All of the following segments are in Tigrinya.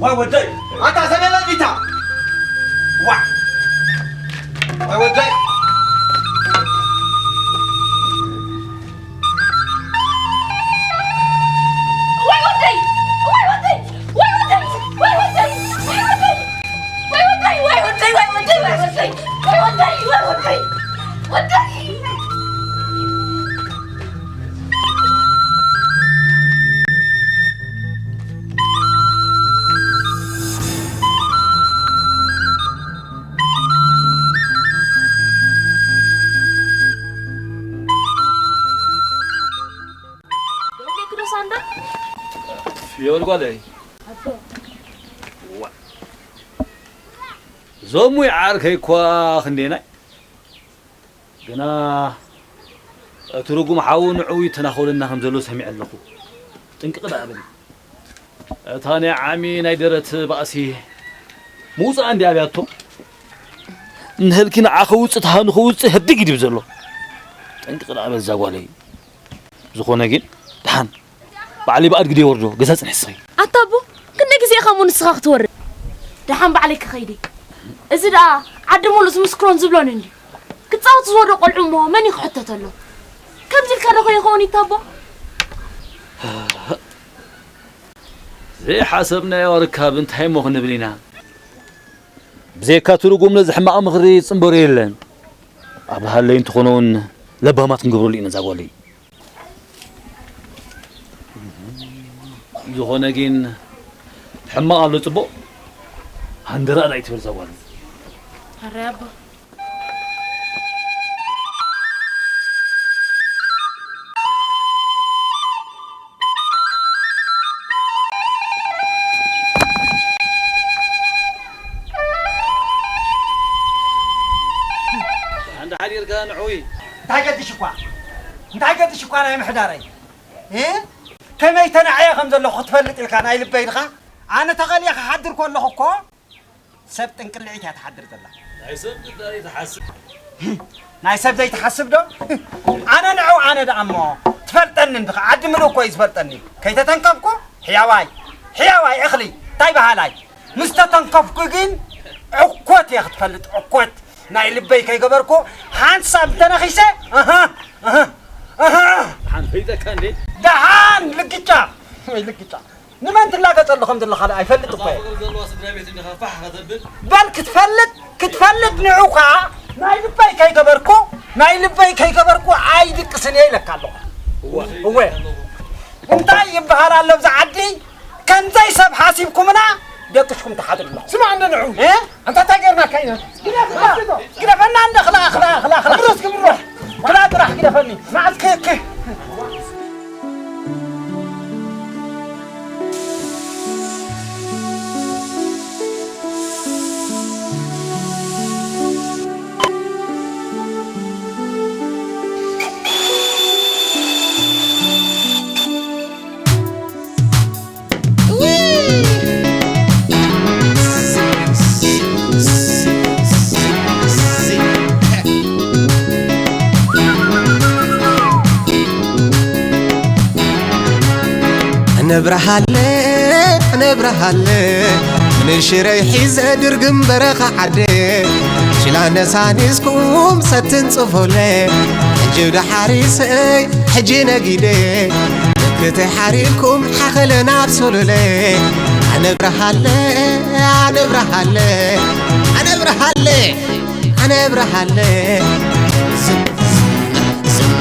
ዋይ ወደይ፣ ኣታ ሰለለ ዲታ። ዋ። ዋይ ወደይ። ደንጌ ክዶ ሳንዳ? የወል ጓለይ። ኣቦ። ዋ። ዞም ወይ ዓርከይ እኳ ክንደየናይ? ግና እቲ ርጉም ሓዉ ንዕኡ ይተናኸለና ከም ዘሎ ሰሚዐ ኣለኹ። ጥንቅቕ ደኣ በሊ። እታ ናይ ዓሚ ናይ ደረት ባእሲ ምውጻእ እንዲ ኣብያቶ። ንህልኪ ንዓ ከውጽእ፣ ተሃኑ ከውጽእ ህድግ ይድብ ዘሎ። ጥንቅቕ ደኣ በል እዛ ጓለይ። ዝኾነ ግን፣ ደሓን ባዕለይ ብኣድጊ ደይ ወርዶ፣ ገዛ ጽንሒ ስኸይ። ኣታ ኣቦ፣ ክንደይ ግዜ ኢኻ እሞ ንስኻ ክትወርድ? ደሓን ባዕለይ ክኸይድ እየ። እዚ ደኣ ዓዲ ሙሉእ ዝምስክሮን ዝብሎን እንድዩ። ክጻወቱ ዝወርዱ ቆልዑ እሞ መን እዩ ክሕተተሎም? ከምዚ ኢልካ ዶ ከይኸውን ይታቦ? ዘይሓሰብናዮ ርካብ እንታይ እሞ ክንብል ኢና? ብዘይካ ትርጉም ነዚ ሕማቕ ምኽሪ ዝጽንበሮ የለን። ኣብርሃለይ እንተኾነ እውን ለባማት ክንገብረሉ ኢና እዛ ጓለይ። ዝኾነ ግን ሕማቕ ኣሎ ጽቡቕ ሃንደራእ ዳይ ትብል እዛ ጓል። ኣረ ኣቦ። እንዳ ሓዲርካ ንዕውይ። እንታይ ገድሽ እኳ፣ እንታይ ገድሽ እኳ ናይ ምሕዳረይ፣ እ? ከመይ ተናዕየ ከም ዘለኹ ክትፈልጥ ኢልካ ናይ ልበይ ድኻ? ኣነ ተኸልየ ክሓድር ከለኹ እኮ ሰብ ጥንቅልዒት እያ ትሓድር ዘላ። ናይ ሰብ ጉዳይ ትሓስብ። ናይ ሰብ ዘይትሓስብ ዶ? ኣነ ንዑ ኣነ ደኣ እሞ ትፈልጠኒ እንድኻ፣ ዓዲ ምሉእ እኮ እዩ ዝፈልጠኒ። ከይተተንከፍኩ ሕያዋይ፣ ሕያዋይ እኽሊ፣ እንታይ በሃላይ። ምስ ተተንከፍኩ ግን ዕኮት እየ ክትፈልጥ፣ ዕኮት። ናይ ልበይ ከይገበርኩ ሓንሳብ እንተነኺሰ፣ ኣሃ፣ ኣሃ፣ ኣሃ። ደሓን ፈይጠካ እንዴ? ደሓን ልግጫ፣ ወይ ልግጫ። ንመን ትላገጸሉ ከም ዘለኻ ኣይፈልጥ እኮ እየ። እዛ ፍቕሪ ዘለዋ ስድራ ቤት እንዲኻ ፋሕ ከተብል? በል ክትፈልጥ፣ ክትፈልጥ ንዑ ከኣ ናይ ልበይ ከይገበርኩ፣ ናይ ልበይ ከይገበርኩ ኣይድቅስን እየ ኢለካ ኣለኹ። እወ። እወ። እንታይ ይበሃል ኣሎ ኣብዚ ዓዲ? ከምዘይ ሰብ ሓሲብኩምና ደቅሽኩም ትሓድሩ ኣለኹም። ስማዕ እንደ ንዑ። እ? ኣንታ እንታይ ጌርናካ ኢና? ግደፍ፣ ግደፍ፣ ግደፈና እንደ ክላ፣ ክላ፣ ክላ፣ ክላ። ክብሮስ፣ ክብሮስ። ክላ ጥራሕ ግደፈኒ። መዓስ ከ-፣ ከ-፣ ነብረሃለ፣ ነብረሃለ፣ ንሽረይ ሒዘ ድርግም በረኻ ዓደ፣ ሽላ ነሳኒስኩም ሰትን ጽፎለ፣ ሕጂ ደሓሪሰይ፣ ሕጂ ነጊደ፣ ክትሓሪልኩም ሓኸለ ናብ ሶሎለ። ኣነብረሃለ፣ ኣነብረሃለ፣ ኣነብረሃለ፣ ኣነብረሃለ። ዝም፣ ዝም፣ ዝም፣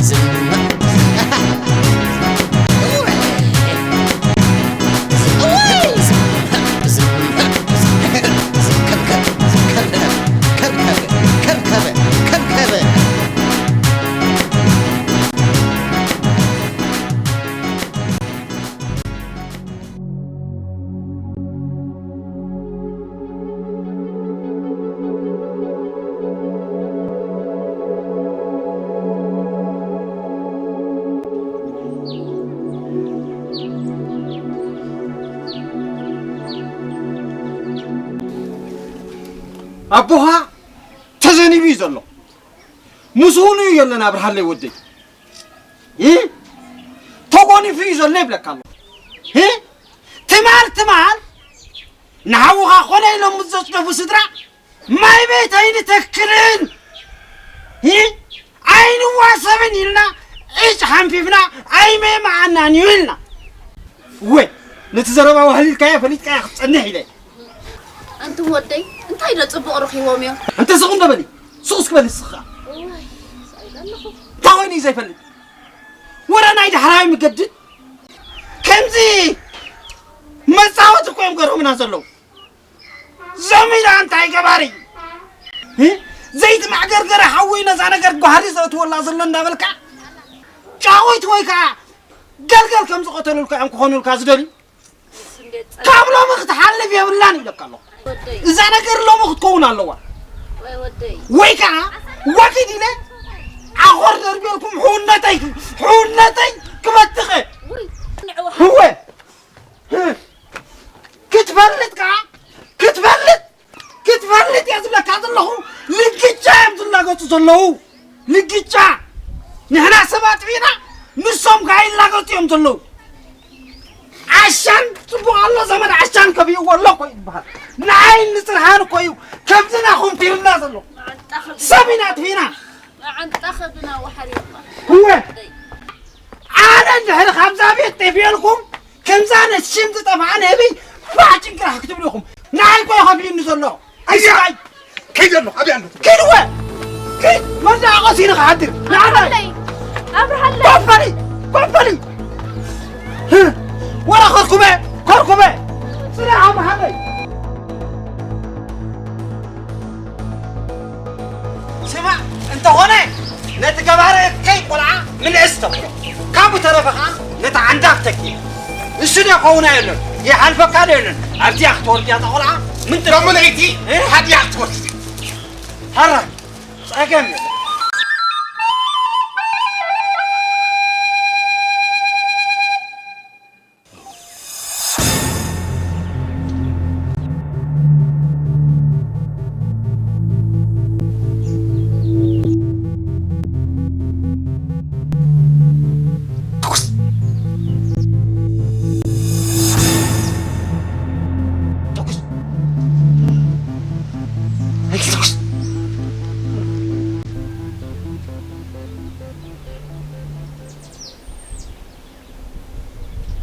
ዝም። ኣቦኻ ተዘኒቡ እዩ ዘሎ። ምስኡን እዩ የለን ኣብርሃለይ ወደይ። እ? ተጎኒፉ እዩ ዘሎ ይብለካ ኣሎ። እ? ትማል፣ ንሓውኻ ኮነ ኢሎም ምስ ዘጽደፉ ስድራ ማይ ቤት ኣይንተክልን፣ እ? ኣይንዋሰብን ኢልና ዒጭ ሓንፊፍና ኣይመማዓናን እዩ ኢልና። እወ፣ ነቲ ዘረባ ዋህሊልካዮ ፈሊጥካዮ ክትጸንሕ ኢለ። ኣንቱም ወደይ፣ እንታይ ዶ ጽቡቕ ረኺቦም እዮም? እንተ ስቕ እንዶ በሊ፣ ስቕ እስክ በሊ ንስኻ። እዋይ፣ እንታይ ኮይኑ እዩ ዘይፈልጥ? ወረ ናይ ዳሕራይ ምገድድ ከምዚ መጻወቲ እኮ እዮም ገርሁምና ዘለዉ። ዘሚዳ እንታይ ገባሪ? እ? ዘይትማዕገርገረ ሓዊ ነዛ ነገር ጓህሪ ዘእትወላ ዘሎ እንዳበልካ ጫቑት ወይ ከዓ ገልገል ከም ዝቐተሉልካ እዮም ክኾኑልካ ዝደልዩ። ካብ ሎሚ ክትሓልፍ የብላን ይብለካ ኣለኹ። ወደይ፣ እዛ ነገር ሎሚ ክትከውን ኣለዋ። ወይ ወደይ። ወይ ከዓ ወግድ ኢለ ዓኾር ደርብየልኩም ሕውነተይ፣ ሕውነተይ ክበትኸ። ውይ፣ ንዕዋ። ህወ። ክትፈልጥ ከዓ፣ ክትፈልጥ፣ ክትፈልጥ እየ ዝብለካ ዘለኹ። ልግጫ እዮም ዝላገጹ ዘለዉ። ልግጫ። ንሕና ሰብ ኣጥፊእና፣ ንሶም ከዓ ይላገጹ እዮም ዘለዉ። ዓሻን ጽቡቕ ኣሎ፣ ዘመድ ዓሻን ከብይዎ ኣሎ እኮ እዩ ዝበሃል። ንዓይ ንጽርሃን እኮ እዩ ከምዚ ናኹም ፊልምና ዘሎ። ሰብ ኢና ኣጥፊእና። መዓንጣ ከብድና ወሓር ይባል። እወ። ኣነ እንድሕሪ ካብዛ ቤት ጠፊኤልኩም፣ ከምዛ ነቲ ሽም ዝጠፍኣ ንህቢ ባዕ ጭንቅራሕ ክትብሉ ኢኹም። ንዓይ እኮ እዩ ከፊኡኒ ዘሎ። ኣይስራይ። ከይደ ኣሎ፣ ኣብያ ኣሎ። ኪድ እወ። ኪድ፣ መርዳእ ቀሲኒ ክሓድር። ንዓናይ። ኣብርሃለይ፣ ኣብርሃለይ። ኮፈሊ፣ ኮፈሊ። ወረ ከርኩበ፣ ከርኩበ። ስራሕ ኣብርሃለይ። ስማዕ፣ እንተኾነ ነቲ ገባረ ከይ ቆልዓ ምልእስ ተብሎ። ካብኡ ተረፈ ኸዓ ነቲ ዓንዳፍ ተኪ። እሱ ዶ ኸውና የለን፣ ይሓልፈካ ዶ የለን። ኣብዚኣ ክትወርድ እያ እታ ቆልዓ። ምን ትብሎ? ሎሚ ለይቲ እ? ሓዲኣ ክትወርድ። ሃራ፣ ጸገም የለን።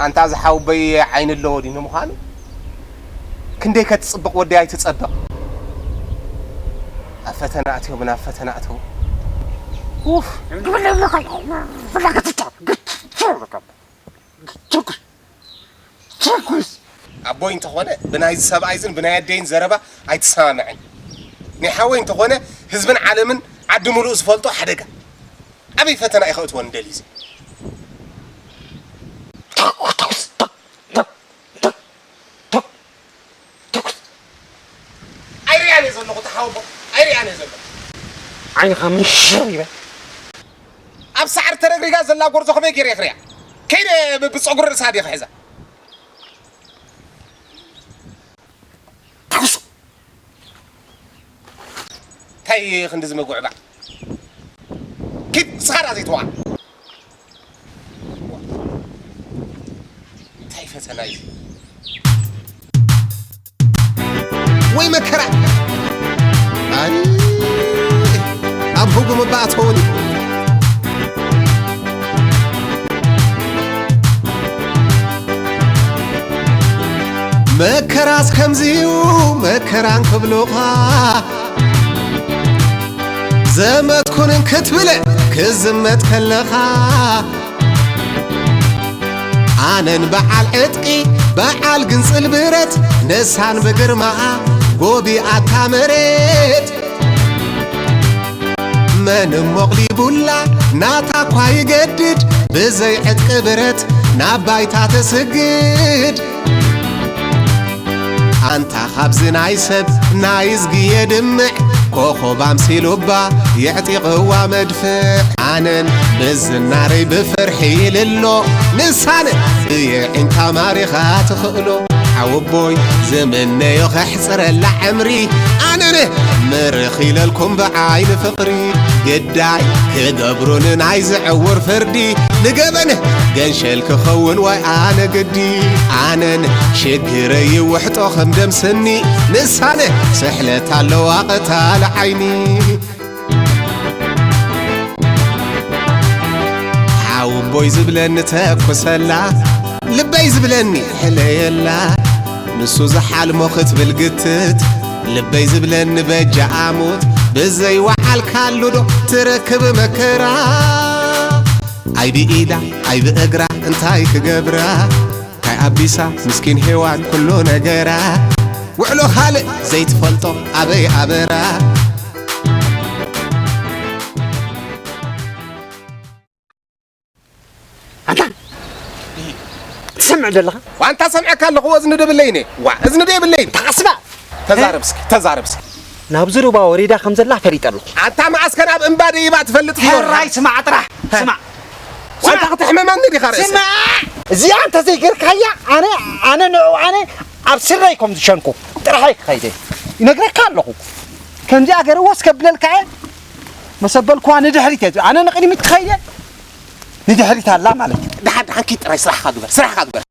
ኣንታ ዝሓውበይ ዓይኒ ኣለዎ ድዩ ንምዃኑ? ክንደይ ከትጽብቕ ወደይ ኣይትጸብቕ። ኣብ ፈተና ኣትዮም ናብ ፈተና ኣተው። ኡፍ። ትኩስ። ኣቦይ እንተኾነ ብናይዚ ሰብኣይዝን ብናይ ኣደይን ዘረባ ኣይትሰማምዐን። ናይ ሓወይ እንተኾነ ህዝብን ዓለምን ዓዲ ሙሉእ ዝፈልጦ ሓደጋ። ኣበይ ፈተና እዩ ከእትወኒ ደልዩ እዚ? ተኩስ፣ ተኩስ፣ ተኩስ፣ ተኩስ፣ ተኩስ። ኣይሪኣን እየ ዘለኹ፣ ተሓወቦ፣ ኣይሪኣን እየ ዘለኹ። ዓይንኻ ምንሽር ይበል። ኣብ ሳዕሪ ተረግሪጋ ዘላ ጎርዞ ከመይ ገይረ ክሪኣ? ከይደ ብ-፣ ብጸጉሪ ርእሳ ድየ ክሕዛ? ተኩስ። እንታይ ክንዲ ዝመጉዕባዕ? ኪድ፣ ንስኻ ደኣ ዘይትወዓ። እንታይ ፈተና እዩ? ወይ መከራ! ኣይ፣ ኣብ ህጉም እባ ኣተወኒ። መከራስ ከምዚ'ዩ መከራ እንክብሉኻ፣ ዘመትኩን እንክትብል ክዝመት ከለኻ፣ ኣነን በዓል ዕጥቂ በዓል ግንጽል ብረት፣ ንሳን ብግርማኣ ጎቢኣታ መሬት። መን እሞ ኣቕሊቡላ ናታ እኳ ይገድድ፣ ብዘይ ዕጥቂ ብረት ናብ ባይታ ተስግድ። ኣንታ ካብዚ ናይ ሰብ ናይ እዝጊ የድምዕ፣ ኮኾብ ኣምሲሉባ የዕጢቕዋ መድፍዕ። ኣነን ብዝናረይ ብፍርሒ ይልሎ፣ ንሳን ብየዒንታ ማሪኻ ትኽእሎ። ሓወቦይ ዝምነዮ ከሕፅረላ ዕምሪ ኣነነ ምርኽ ኢለልኩም ብዓይኒ ፍቕሪ ግዳይ ክገብሩኒ ናይ ዝዕውር ፍርዲ ንገበን ገንሸል ክኸውን ወይ ኣነ ግዲ ኣነን ሽግረይ ይውሕጦ ከም ደም ስኒ ንሳነ ስሕለት ኣለዋ ቐታል ዓይኒ ሓውቦይ ዝብለኒ ተኩሰላ ልበይ ዝብለኒ ሕለየላ ንሱ ዝሓልሞ ክትብል ግትት ልበይ ዝብለኒ በጃ ኣሙት ብዘይ ወዓልካሉ ዶ ትረክብ መከራ ኣይ ብኢዳ ኣይ ብእግራ እንታይ ክገብራ ካይ ኣቢሳ ምስኪን ሄዋን ኩሉ ነገራ ውዕሎ ካልእ ዘይትፈልጦ ኣበይ ኣበራ ኣንታ ትሰምዕ ዘለኻ ዋንታ ሰምዐካ ኣለኹ እዝኒ ደብለይነ ዋ እዝኒ ደብለይነ ተዓስባ ተዛረብ እስኪ ተዛረብ እስኪ ናብዚ ሩባ ወሪዳ ከም ዘላ ፈሊጠ ኣለኹ ኣንታ መዓስከ ናብ እምባ ደይባ ትፈልጥ ሕራይ ስማዕ ጥራሕ ስማዕ ዋንታ ክትሕምመኒ ዲኻ ርእሲ ስማዕ እዚኣ እንተዘይገርካያ ኣነ ኣነ ንዑ ኣነ ኣብ ስረይ ከም ዝሸንኩ ጥራሓይ ክኸይደ ይነግረካ ኣለኹ ከምዚኣ ገርዎ እስከብለልካ እየ መሰበልኩዋ ንድሕሪት እየ ኣነ ንቕድሚት ክኸይደ ንድሕሪት ኣላ ማለት እዩ። ደሓን ደሓን ኪድ ጥራይ ስራሕኻ ግበር ስራሕኻ ግበር።